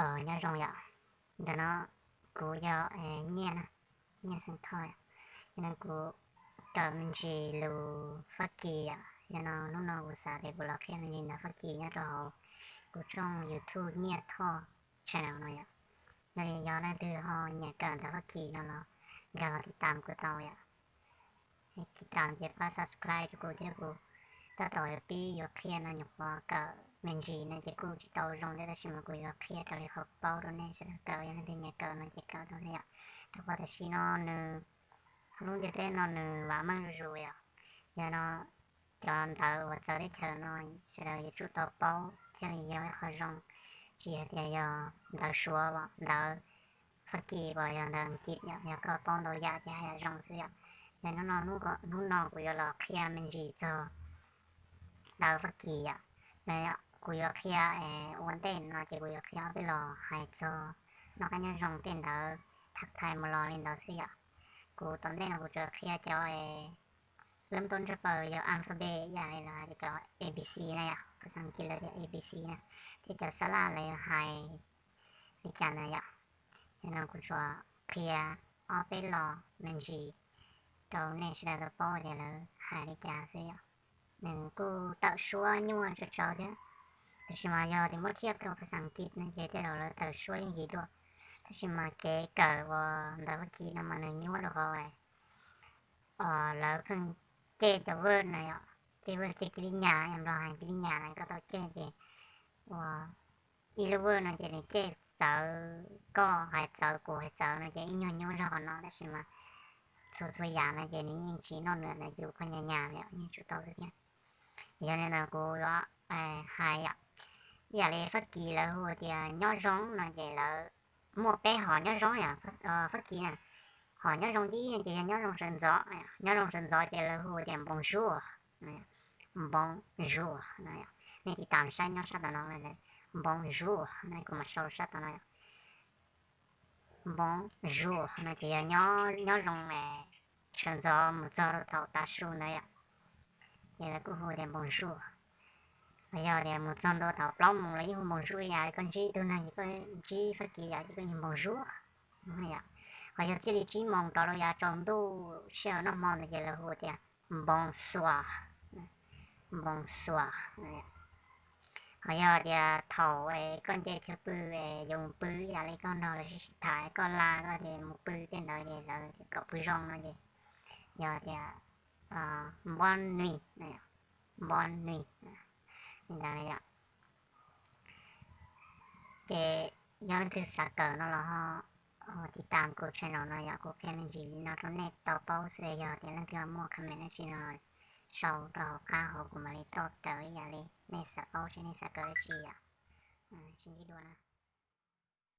Os, nyob zoo yom. Ntawm no kuv yog Nyiaj na, Nyiaj Xeem Thoj yom. Yog no kuv kawm me ntsis lus Fab Kis yom. Yog no hnub no kuv xav tias kuv los qhia me ntsis ntawv Fab Kis nyob rau hauv kuv tshooj YouTube Nyiaj Thoj channel no yom. Yog li yog leej twg ho nyiam kawm ntawv Fab Kis no los nkag los tiv tam kuv tau yom. Tiv tam ces pab subscribe rau kuv thiab, kuv tab tom yuav pib yuav qhia no nyuam qhuav kawm me ntsis no ces kuj tsis tau zoo thiab, tab sis mas kuv yuav qhia raws li qhov paub rau nej sawv daws kawm. Yog leej twg nyiam kawm no ces kawm tau thiab yom. Rau qhov tam sim no nws, lub ntiaj teb no nws vam meej zuj zus yom. Yog no cov ntawv uas txawv teb chaws no sawv daws yuav tsum tau paub thiaj li yog ib qho zoo, tsis hais tias yog ntawv Suav, ntawv Fab Kis los yog ntawv Askiv yom. Yog koj paub ntau yam ces haj yam zoo xwb yom. Yog hnub no, hnub no kuv yuav los qhia me ntsis txog ntawv Fab Kis yom. Kuv yuav qhia ua ntej no ces kuv yuav qhia ob peb los hais txog noj qab nyob zoo tej ntawv thab thais mus los li ntawd xwb yom. Kuv tom ntej no kuv tsuas qhia cov lab toob ntsaj paws yog alphabet ib yam li lawv hais tias cov A B C na yom, phas xas Askiv lawv tias A B C na, thiab cov xab laj lawv hais li cas ntawd yom. Yog no kuv tsuas qhia ob peb los me ntsis rau nej sawv daws tau paub tias lawv hais li cas xwb yom. Nws kuj tawm suab nyuaj tsawv tsawv thiab, tab sis mas yog tias muab thiaj rau phas xas Askiv no ces tej zaum lawv tawm suab yooj yim dua. Tab sis mas kev kawm uas ntawv Fab Kis no mas nws nyuaj rau qhov lawv pheej cem cov verb no yom, cem verb, cem kiv lij nyas, yog Nplog hais kiv lij nyas na, koj tau cem ces ua ib lub verb no ces nws cem txawv, koj hais txawv, kuv hais txawv no ces ib nyuag nyuaj zog qhov no, tab sis mas txhua txhua yam no ces nws yeej tsis noj nws ntawm yus koj nyas nyas li, yeej tsum tau xwb thiab. Yog li ntawd kuv yuav hais yom, ib yam li Fab Kis lawv hu tias nyob zoo no ces lawv muaj peb hom nyob zoo yom, Fab Kis na. Hom nyob zoo thib ib no ces yog nyob zoo sawv ntxov, nyob zoo sawv ntxov ces lawv hu tias bonjour, bonjour no. Nej tiv tam saib nyob sab tom no, bonjour no kuv mam sau sab tom no yom. Bonjour no ces yog nyob zoo sawv ntxov mus txog rau thaum tav su ntawd yom, ces lawv kuj hu tias bonjour. Los yog tias mus txog ntua thaum plaub moos los yeej hu bonjour ib yam, koj ntsib ib tug neeg ces koj ntsib Fab Kis yom ces koj yeej bonjour. Ho yog txij li tsib moos rov rau yav tsaus ntuj sij hawm noj hmo ntawd ces lawv hu tias bonsoir, bonsoir. Ho yog tias thaum koj nce chaw pw es yuav mus pw, ib yam li koj nrog lawv sib sib tham, koj la koj tias mus pw tej ntawd ces lawv tias kom pw zoo no ces yog tias bonne nuit, bonne nuit li ntawd yom. Ces yog leej twg xav kawm no los ho tiv tam kuv channel no yom, kuv qhia me ntsis li no rau nej tau paub xwb, yog tias leej twg muaj comment dab tsi no sau rau hauv qab hauv kuv mam li toj raws ib yam li nej xav paub seb nej xav kawm dab tsi yom. Sib ntsib dua na.